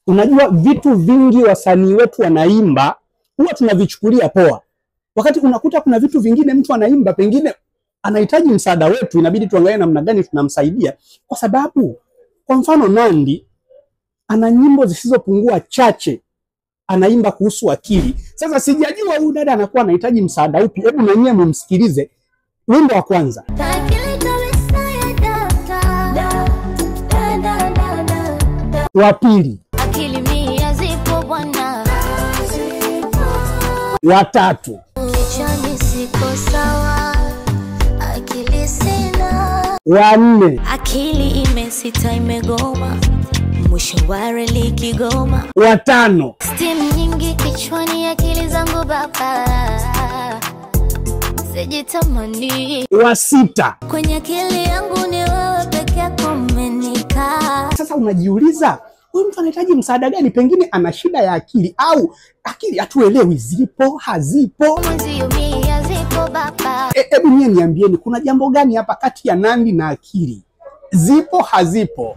Unajua vitu vingi wasanii wetu wanaimba huwa tunavichukulia poa, wakati unakuta kuna vitu vingine mtu anaimba pengine anahitaji msaada wetu, inabidi tuangalie namna gani tunamsaidia, kwa sababu kwa mfano Nandy ana nyimbo zisizopungua chache anaimba kuhusu akili. Sasa sijajua huyu dada anakuwa anahitaji msaada upi. Hebu na nyie mumsikilize. Wimbo wa kwanza, wa pili, wa tatu, wa nne, akili imesita imegoma, mwisho wa reli Kigoma, wa tano, steam nyingi kichwani, akili zangu baba sijitamani, wa sita, kwenye akili yangu ni wewe peke yako umenikaa. Sasa unajiuliza huyu mtu anahitaji msaada gani? Pengine ana shida ya akili au akili hatuelewi zipo hazipo. Hebu nyie niambieni, kuna jambo gani hapa kati ya Nandy na akili? Zipo hazipo?